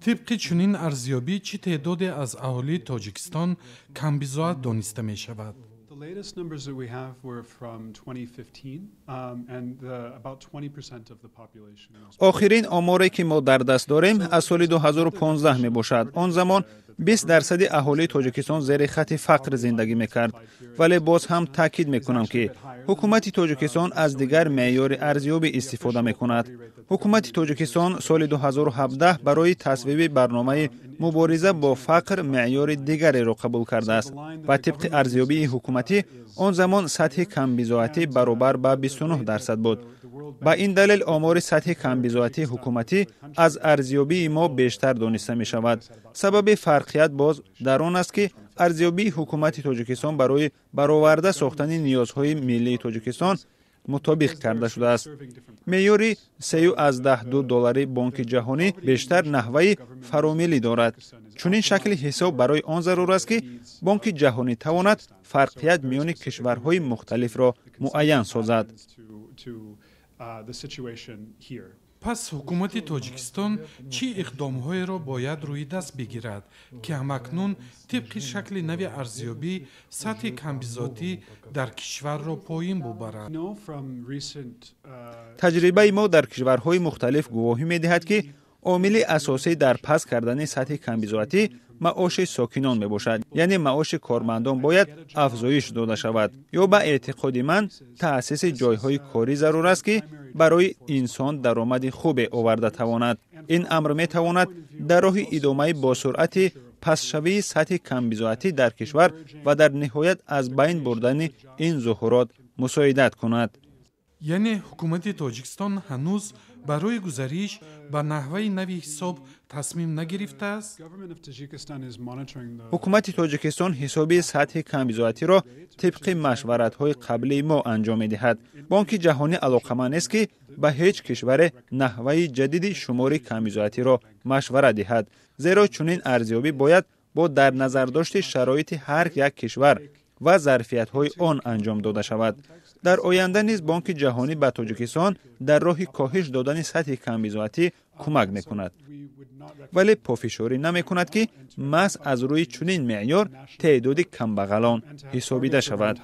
Тибқи чунин арзёбӣ, чӣ теъдоде аз аҳолии Тоҷикистон камбизоат дониста мешавад? The latest numbers that we have were from 2015, and about 20% of the population was. Охирин оморе, ки мо дар даст дорем, аз соли 2015 мебошад. Он замон 20 дарсади аҳолии Тоҷикистон зери хатти фақр зиндагӣ мекард. Вале боз ҳам таъкид мекунам, ки ҳукумати Тоҷикистон аз дигар меъёри арзёбӣ истифода мекунад. Ҳукумати Тоҷикистон соли 2017 барои тасвиби барномаи мубориза бо фақр меъёри дигареро қабул кардааст ва тибқи арзёбии ҳукуматӣ он замон сатҳи камбизоатӣ баробар ба 29% буд. Ба ин далел омори сатҳи камбизоатии ҳукуматӣ аз арзёбии мо бештар дониста мешавад. Сабаби фарқият боз дар он аст, ки арзёбии ҳукумати Тоҷикистон барои бароварда сохтани ниёзҳои миллии Тоҷикистон мутобиқ карда шудааст. Меъёри 3,2 доллари Бонки Ҷаҳонӣ бештар наҳваи фаромиллӣ дорад. Чунин шакли ҳисоб барои он зарур аст, ки Бонки Ҷаҳонӣ тавонад фарқият миёни кишварҳои мухталифро муайян созад. The situation here. Пас ҳукумати Тоҷикистон чӣ иқдомҳоеро бояд рӯи даст бигирад, ки ҳамакнун тибқи шакли нави арзёбӣ сатҳи камбизоатӣ дар кишварро поин бубарад? Know from recent Таҷрибаи мо дар кишварҳои мухталиф гувоҳӣ медиҳад, ки омили асосӣ дар паст кардани сатҳи камбизоатӣ маоши сокинон мебошад, яъне маоши кормандон бояд афзоиш дода шавад ё, ба эътиқоди ман, таъсиси ҷойҳои корӣ зарур аст, ки барои инсон даромади хубе оварда тавонад. Ин амр метавонад дар роҳи идомаи босуръати пастшавии сатҳи камбизоатӣ дар кишвар ва дар ниҳоят аз байн бурдани ин зуҳурот мусоидат кунад. Яъне ҳукумати Тоҷикистон ҳанӯз барои гузариш ба наҳваи нави ҳисоб тасмим нагирифтааст? Ҳукумати Тоҷикистон ҳисоби сатҳи камбизоатиро тибқи машваратҳои қаблии мо анҷом медиҳад. Бонки Ҷаҳонӣ алоқаманд нест, ки ба ҳеҷ кишваре наҳваи ҷадиди шумори камбизоатиро машварат диҳад, зеро чунин арзёбӣ бояд бо дар назардошти шароити ҳар як кишвар ва зарфиятҳои он анҷом дода шавад. Дар оянда низ Бонки Ҷаҳонӣ ба Тоҷикистон дар роҳи коҳиш додани сатҳи камбизоатӣ кӯмак мекунад, вале пофишорӣ намекунад, ки маҳз аз рӯи чунин меъёр теъдоди камбағалон ҳисобида шавад.